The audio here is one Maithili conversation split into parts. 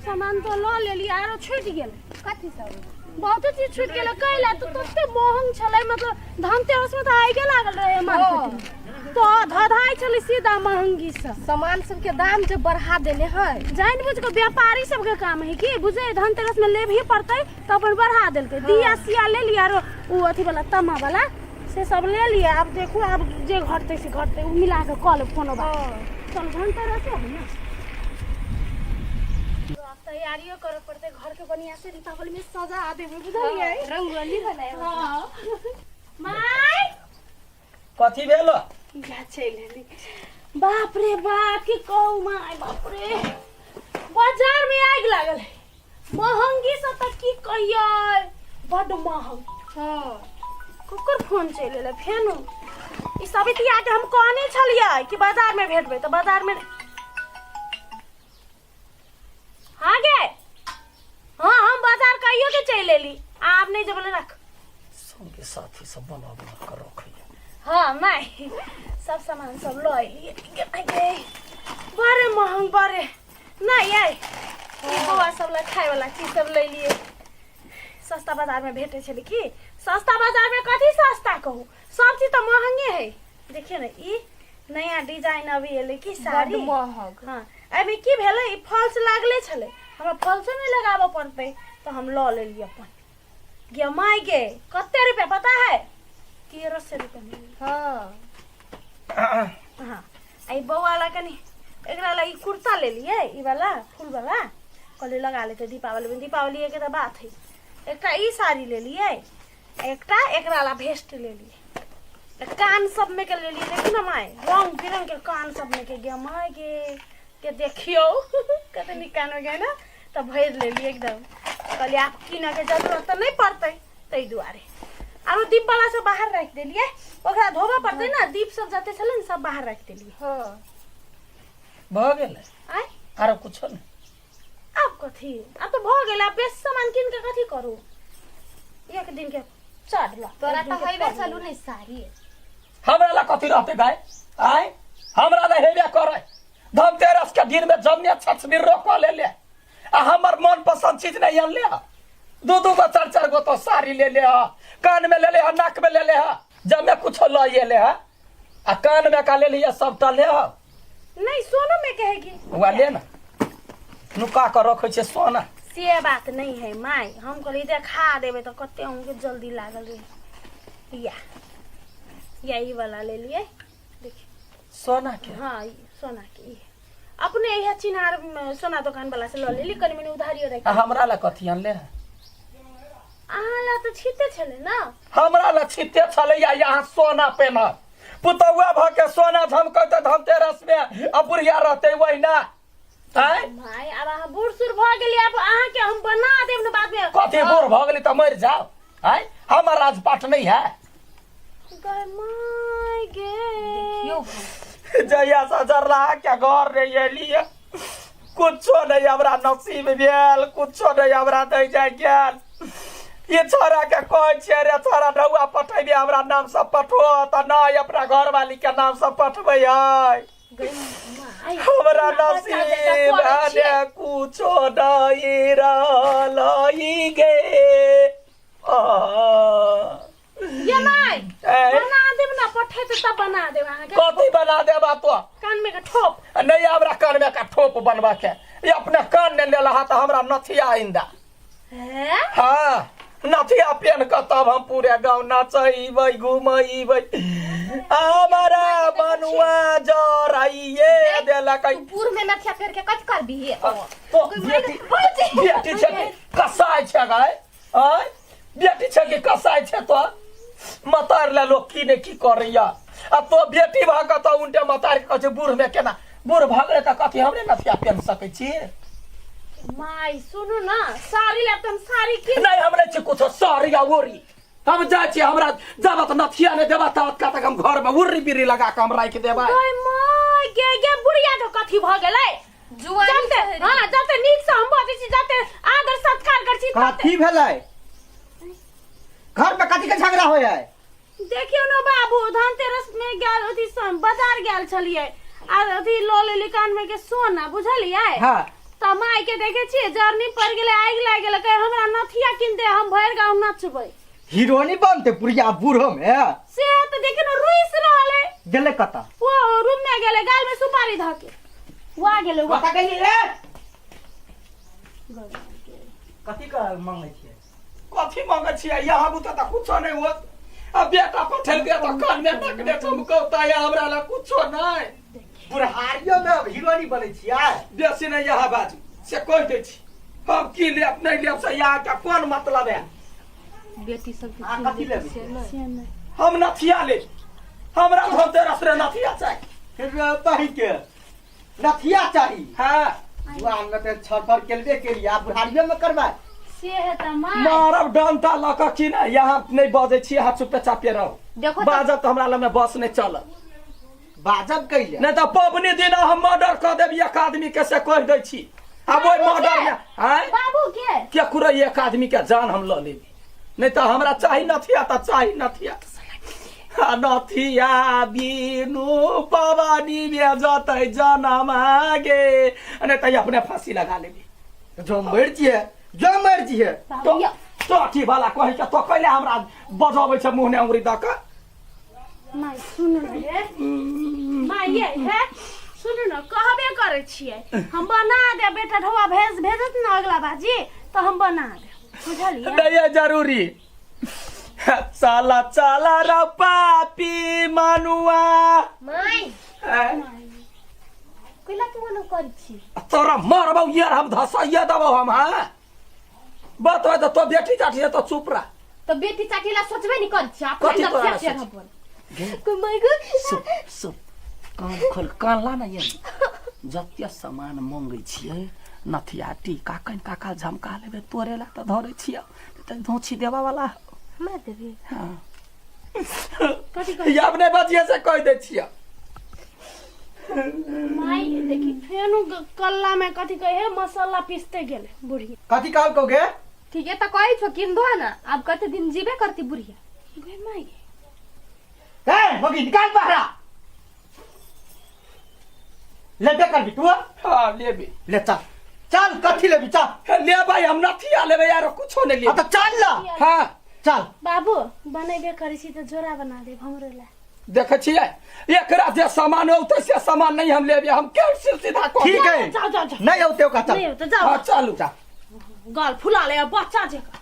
सामान तो लऽ लेली, आरो छूटि गेल। कथी सब? बहुते चीज छूटि गेलै। कैला तऽ तते महग छलै, मतलब धनतेरस में तऽ आगे लागल रहे मार्केट में, तो धधाइ छलै सीधा महंगी से। सामान सबके दाम जे बढ़ा देने है। जानि बुझि कऽ व्यापारी सबके काम है कि बुझे धनतेरस में लेबही पड़तै, तऽ अपन बढ़ा देलकै। दिया सिया ले लिया, आरो उ अथी वाला तमा वाला से सब ले लिया। आब देखू, आब जे घटतै से घटतै, उ मिला कऽ कऽ लेब कोनो बात। चल, धनतेरस है ना, आब तैयारियो करऽ पड़तै। घर के बढ़िया से दीपावली में सजा देबै, बुझलियै? रंगोली बनाए। हाँ माय। कथी भेल? या चलि एली। बाप रे बाप, की कहू माय, बाप रे, बाजार में आगि लागल है महंगी से। तऽ की कहियै, बड्ड महंग। ककर फोन चलि एलै फेनो? ई सबितिया के हम कहने छलियै कि बाजार में भेटबै, तऽ बाजार में। हाँ गे, हाँ, हम बाजार कहियो के चलि एली, आब नहि जेबै, रख। संगे साथी सब बना बना कर रखैया। हाँ माय, सब सामान सब लऽ एलियै। गे बड़े महंग, बड़े नहीं आइ। ई बौआ सब ला खाय वाला चीज सब ले लिए। सस्ता बाजार में भेटे छलै की? सस्ता बाजार में कथी सस्ता कहू, सब चीज तऽ महंगे है। देखियौ ने, ई नया डिजाइन अभी एलै की साड़ी। बड्ड महग। हाँ, एहिमे की भेलै, ई फॉल्स लागले छलै, हमरा फॉल्सो नहि लगाबऽ पड़तै, तऽ हम लऽ लेलियै अपन। गे माय गे, कते रुपया पता है? 1300 रुपया में। हाँ, आ ई बौआ ला कनि एकरा ला ई कुर्ता लेलियै, ई वाला फूल वाला। कहलियै लगा लेतै दीपावली में, दीपावली के तऽ बात है। एकटा ई साड़ी लेलियै, एकटा एकरा ला भेस्ट लेलियै, आ कान सब में के लेलियै। देखी ना माय, रंग बिरंग के कान सब में के। गे माय गे, के देखियौ कते नीक कान में के ना, तऽ भरि लेलियै एकदम। कहलियै आब कीनऽ के जरूरत तऽ नहि पड़तै, ताहि दुआरे। आरो दीप वाला सब बाहर राखि देलियै, ओकरा धोबऽ पड़तै ने। दीप सब जते छलै ने, सब बाहर राखि देलियै। भऽ गेलै? आँय? आरो कुछो नहि? आब कथी, आब तऽ भऽ गेल। आब बेसी सामान कीन के कथी करू? एक दिन के चढ़ ल। तोरा एक दिन तऽ के हेबे पढ़ छलू ल। ने साड़ी? हमरा ला कथी रहते गाय? आय, हमरा ला हेबे करे। धनतेरस के दिन में जमने छछबीर रोक ले ले, आ हमर मन पसंद चीज नहीं अनले। दू दू गो चार चार गो तो साड़ी ले ले, कान में ले ले, नाक में ले ले, जमे कुछो ल ये ले, आ कान में का ले लिया, सबटा ले। नहीं, सोनो में कहेगी। हुआ ले ना, नुका के रखै छै सोना। से बात नहीं है माय, हम कहली देखा देबै तऽ कते अहूँके जल्दी लागल रहे। या या ई वाला ले लिए, देखिए। सोना के? हाँ, ई सोना के। ई अपने इहे चिन्हार में सोना दुकान वाला से लऽ लेली, कनि मनि उधारियो राखि। आ हमरा ला कथी अनले है? अहाँ ला तऽ छिते छलै ना। हमरा ला छिते छलै या यहाँ सोना पेनहत? पुतौआ भऽ के सोना झमकतै धनतेरस में, आ बुढ़िया रहतै वहिना? आँय? भाई, आब अहाँ बूढ़ सूढ़ भऽ गेलियै, आब अहाँके हम बना देब ने बाद में। कथी बूढ़ भऽ गेली तऽ मरि जाओ? आँय, हमर राजपाट नहीं है? गय my गे। देखियौ। जहिया से जरला के घर नहीं एलियै, कुछो नहीं हमरा नसीब भेल, कुछो नहीं हमरा दै जाय गेल। ये छोरा के कहै छियै, रे छोरा, ढौआ पठेबे हमरा नाम से पठो, तऽ नहीं, अपना घरवाली के नाम से पठबै है। गय माय, हमरा अपना बच्चा जकाँ नसीब करै छियै। ने कुछो नहीं रहल गे आ। ये my, ए? बना देब ना, पठेते तब बना देब अहाँके। कथी बना देबा तो? कान में के ठोप। नहीं, हमरा कान में का ठोप बनवा के, ये अपने कान ने लेला हा तऽ हमरा नथिया आइंदा। हैं? हाँ, नथिया पेन के तब हम पूरे गाँव नचैबै घुमैबै। हमारा बनुआ जराइए देलक। तू बूढ़ में नथिया फेर के कथी करबी? तो बेटी, बेटी छै कि कसाइ छै गाय? आँय, बेटी छै कि कसाइ छै? तो मतार ले लोग की ने की करैया, आ तो बेटी भऽ कऽ तऽ उनटे मतार के कहै छै बूढ़ में केना बूढ़ भऽ गेलै तऽ कथी हमरे नथिया पेन सकै छी? माय, सुनू ना, साड़ी लेब तऽ हम साड़ी की नहीं, हम नहीं छी कुछो साड़ी आ ओरी। हम जाइ छी, हमरा जाबत नथिया नहि देबा ताबत का तक हम घर में उर्री बिर्री लगा के हम राखि देबै। गय my गे, गे बुढ़िया के कथी भऽ गेलै? जुआनी जते शहरी। हाँ, जते नीक से हम बजै छी, जते आदर सत्कार करै छी, तते। कथी भेलै घर पे? कथी के झगड़ा होय है? देखियौ ने बाबू, धनतेरस में गेल अथी बाजार गेल छलियै आ अथी लऽ लेली कान में के सोना, बुझलियै? हाँ। तऽ माय के देखे छियै जरनी पड़ि गेलै आगि लागि गेलै कहे हमरा नथिया कीन दे हम भरि गाँव नचबै हीरोनी बनते पुरिया बूढ़ो में से तऽ देखियौ ने रुइस रहल है गेलै कतऽ ओ रूम में गेलै गाल में सुपारी धऽ के वा गेलै वा कतऽ गेली रे कथी के मांगै छियै कथी मांगे छियै यहाँ बुते तऽ कुछो नहि होत आ बेटा पठेलकै तऽ कान में नकने चमकौता या हमरा लए कुछो नहि बुढ़ारियो में हीरोनी बनै छियै बेसी नहि यहाँ बाजू से कहि दै छी हम की लेब नहि लेब से यहाँ के कोन मतलब है बेटी सबके अहाँ कीन कथी देतै लेबै से नहि से नहि हम नथिया लेब हमरा धनतेरस रे नथिया चाही फिर बही के नथिया चाही हाँ जुआन में तऽ छड़फड़ केलबे केलियै आब बुढ़ारियो में करबै से है तऽ माय मारब डंटा लऽ कऽ की नहि यहाँ नहि बजै छी अहाँ चुपे चापे रहू देखो तऽ बाजब तऽ हमरा लग बस नहि चलत बाजब कैले नहि तऽ पबनी दिन हम मर्डर कऽ देब एक आदमी के से कहि दै छी आब ओहि मर्डर मे आँय बाबू के केकरो एक आदमी के जान हम लऽ लेबी नहि तऽ हमरा चाही नथिया तऽ चाही नथिया आ नथिया बिनु पबनी मे जतै जनम गे नहि तऽ अपने फांसी लगा लेबी जो मरि जिहे जो मरि जिहे तो तो अथी वाला कहै के तो कैले हमरा बजबै छै मुँह ने अंगुरी दऽ कऽ माय सुनू ने हे माय ये हे सुनू ने कहबे करै छियै हम बना देब बेटा ढौआ भेज भेजत ने अगला बाजी तऽ हम बना देब बुझलियै नहीं है जरूरी चला चला रे पापी मनुआ माय हैं? कैला तू ओना करै छी तोरा मारबौ यार हम धसैया देबौ हम हाँ बात तो तो बेटी जाटी है तो चुप रह तो बेटी चाटी ला सोचबे नहीं करै छी अपने कथी तोरा नथिया ला फेर सोच? अपन कोई माय गो सुप सुप कान खोल कान ला ना ये जते सामान मंगै छियै नथिया टीका कनि काका झमका लेबै तोरे ला तऽ धरै छियै तऽ धोछी देबा वाला हमरा देबे हाँ कथी कहै आब नहि बजिए से कहि दै छियै माय देखी फेनु कल्ला में कथी कहे है मसाला पीसते गेले बुढ़िया कथी कहल कहोगे ठीक है तो कहै छो किन दो ना अब कते दिन जीबे करती बुढ़िया गे माय ए मगी निकाल बाहरा लेबे करबी तू हाँ लेबे ले चल चल कथी लेबी चल लेबै हम नथिया लेबै यार कुछो नहि हाँ लेबै तो चल ना हाँ चल बाबू बनेबे करै छी तऽ जोड़ा बना देब हमरो ला देखै छियै एकरा जे सामान औतै से सामान नहीं हम लेबै हम के सीधा कह ठीक है जाओ जाओ जाओ नहीं औते ओका चल नहीं होते जाओ हाँ चलू गाल फुला ले बच्चा जकाँ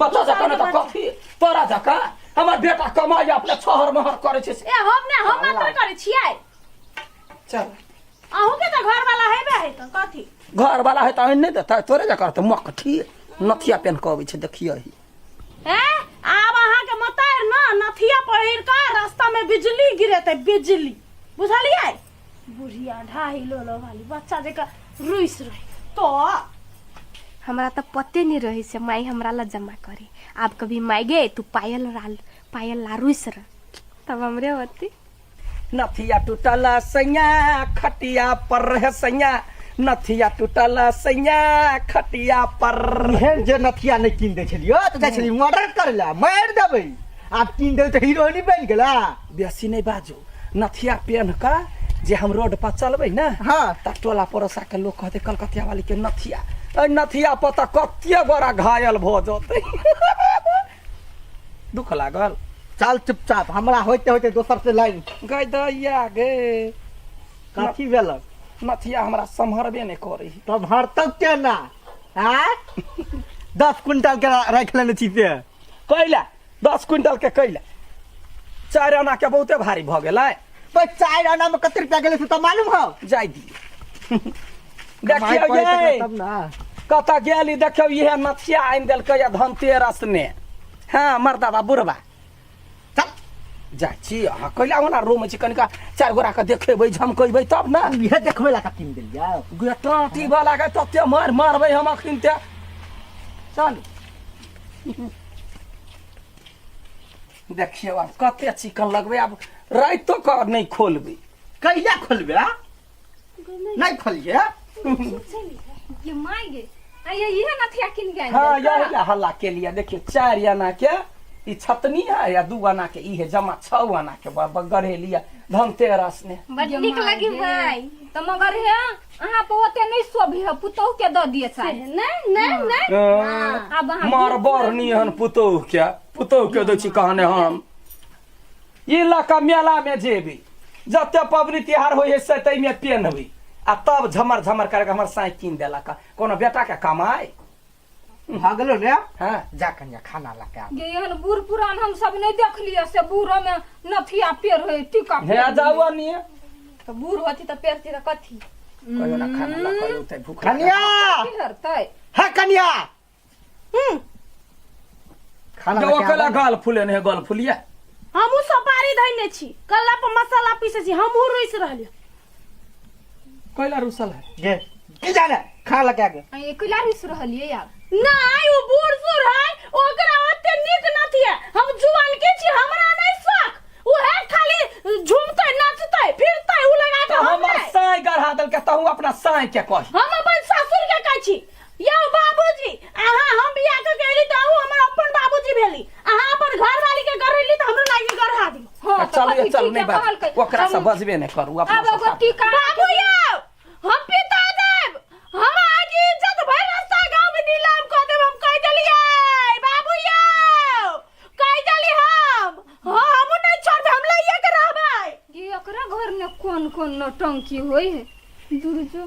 बच्चा जकाँ नहि तऽ कथी तोरा जकाँ हमर बेटा कमाइ अपने छहर महर करै छै से। ए हम ने हम मात्र करै छियै चल अहूँ के तऽ घर वाला हेबे है तऽ कथी घर वाला है तऽ आनि नहि देतै तोरे जकाँ तऽ मकठी नथिया पेन कऽ अबै छै देखियै ए आब अहाँ के मतार न नथिया पहिर कऽ रास्ता में बिजली गिरेतै बिजली बुझलियै बुढ़िया ढाई लोलो वाली बच्चा जकाँ रुइस रही तो हमरा तऽ पते नहीं रहे से माई हमरा ला जमा करे आब कभी माई गे तू पायल राल पायल ला रुइस रह तब हमरे होती नथिया टूटल सैया खटिया पर है सैया नथिया टूटल सैया खटिया पर एहन जे नथिया नहि कीन दै छलियो तऽ जाइ छलियै मर्डर करै लए मारि देबै आब कीन देबै तऽ हीरोइनी बनि गेला बेसी नहि बाजू नथिया पेन्ह कऽ जे हम रोड पर चलबै ने हाँ। तऽ टोला पड़ोसा के लोग कहतै कलकतिया वाली के नथिया एहि नथिया पर तऽ कते बड़ा घायल भऽ जेतै दुख लागल चल चुपचाप हमरा होइते होइते दोसर से लाइन गै दैया गे कथी भेलक नथिया हमरा सम्हरबे नहि करै है तब हरतौ केना आँय 10 क्विंटल के राखि लेने छी से कैला 10 क्विंटल के कैला 4 आना के बहुते भारी भऽ गेलै पर 4 आना में कते रुपया गेलै से तऽ मालूम हौ जाय दियौ कमाइ देखियौ पड़ै ये तकरा तब ना कतऽ गेली देखियौ इहे नथिया आनि देलकै या धनतेरस मे हँ मर्दाबा बुढ़बा चल जाइ छी अहाँ कैला ओना रोमै छी कनिका चारि गोरा के देखेबै झमकेबै तब ने इहे देखबै ला का कीन देलियै गे टाँटी वाला के तते मार मारबै हम अखन ते चल देखियौ आब कते चिकन लगबै आब राइतो कऽ नहि खोलबै कहिया खोलबे आ? नहीं खोलिए ये माय गे आइए ये नथिया किन के हाँ यही ला हल्ला के लिए देखियो 4 आना के ई छतनी है या 2 आना के ई है जमा 6 आना के गढ़ेलिया धनतेरस ने बड निक लगी माय तऽ मगर हे अहाँ पर ओते नहि शोभी है पुतोह के दऽ दिए साड़ी नहि नहि नहि आब अहाँ मार बड़ निहन पुतोह के पुतोह के दै छी कहने हम ई लऽ कऽ मेला में जेबी जते पबनी तिहार होइ है से ताहिमे पेन्हबी आ तब झमर झमर करके हमर साँइ कीन देलक कोनो बेटा के कमाइ भऽ गेलो ने हँ जा कनिया खाना लऽ के आब गे एहन बूढ़ पुरान हम सब नहि देखलियै से बूढ़ो में नथिया पेड़ होय टीका हे जाउ निये तऽ बूढ़ होती तऽ पेरती तऽ कथी कहियो ना खाना ला कहियो ते भूख लागल। कनिया पेरतै हाँ कनिया खाना जो लऽ के ओकरा आब। गाल फूले ने गाल फूलिया हमहूँ सुपारी धैने छी कल्ला पर मसाला पीसे छी हमहूँ रुसि रहलियै कोइला रुसल है गे की जाने खाना लऽ के आ गे आ कैला रुसि रहलियै आब नहीं वो बूढ़ सूढ़ है ओकरा ओते नीक नथी है हम जुआन के छी हमरा नहीं शौक वो है खाली झूमते नाचते फिरते उ लगा के हम हमर नहीं। साँइ गढ़ा देलकै तहु अपना साँइ के कही हम अपन ससुर के कहै छी यौ बाबूजी अहाँ हम बियाह के गेली तऽ अहूँ हमर अपन बाबूजी भेली अहाँ अपन घरवाली के गढ़ेली तऽ हमरो लागी गढ़ा दियौ हाँ चल कथी चल ठीके नहीं बाज कहलकै। ओकरा से हम- बजबे नहीं करू अपना आब से एगो साथ। टीका बाबू यौ हम पिता देब हम आज इज्जत भरि रास्ता गाँव में नीलाम कऽ देब हम कहि देलियै बाबू यौ कहि देली हम हाँ हमहूँ नहीं छोड़बै हम लइए के रहबै ये एकरा घर में कोन कोन नौटंकी होय है दुर्जो।